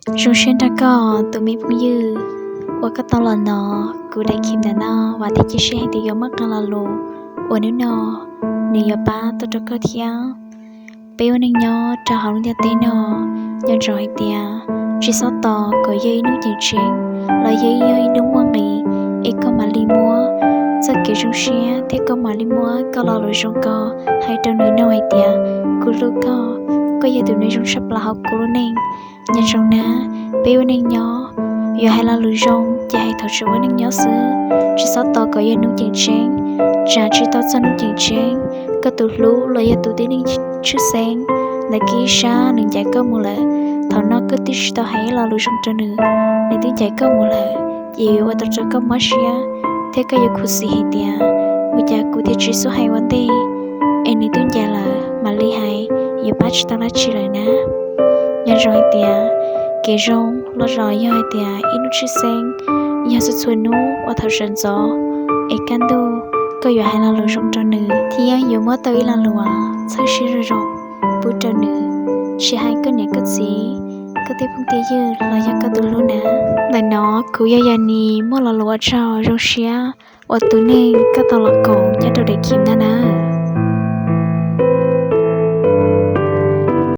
Zoo siab nrog koj tus me phooj ywg uas koj tau los hnov kuv daim khiv ntawm no, vam thiab cia siab hais tias yuav muaj qee lo lus uas hnub no nws yuav pab tau rau koj thiab. Peb ua neej nyob rau hauv lub ntiaj teb no, nco ntsoov hais tias tsis txhob tos kom yog ib hnub tseem ceeb los yog ib hnub muaj nqis es koj mam li muab txoj kev zoo siab thiab koj mam li muab koj lo lus zoo ko hais rau nws no hais tias, kuv hlub koj, koj yog tus neeg zoo tshaj plaws hauv kuv lub neej. Nco ntsoov na, peb ua neej nyob, yuav hais lo lus zoo ces hais thaum tseem ua neej nyob xwb, tsis txhob tos kom yog hnub tseem ceeb. Tsam tsis tau txog hnub tseem ceeb, koj tus hlub los yog tus tib neeg tshwj xeeb ntawm koj ib sab nws ncaim koj mus lawm, thaum no koj twb tsis tau hais ib lo lus zoo rau nws, nws twb ncaim koj mus lawm, ces yuav ua tau rau koj mob siab thiab koj yuav khuv xim hais tias, ua cas kuv thiaj tsis xub hais ua ntej es nws twb ncaim lawm mam li hais, yuav pab tsis tau dab tsi lawm na. Nco ntsoov hais tias kev zoo los yog hais tias ib hnub tshwj xeeb yog txhua txhua hnub uas thaum sawv ntxov es kaj ntug koj yuav hais lo lus zoo rau nws thiab yuav muab tau ib lo lus txhawb siab zoo zoo pub rau nws, tsis hais koj niam koj txiv, koj tej phooj tej ywg los yog koj tus hlub na. Ntawm no kuv yog Yog Nis muaj lo lus ua tsaug zoo siab uas tus neeg koj tau los koom nyob rau daim khiv no na.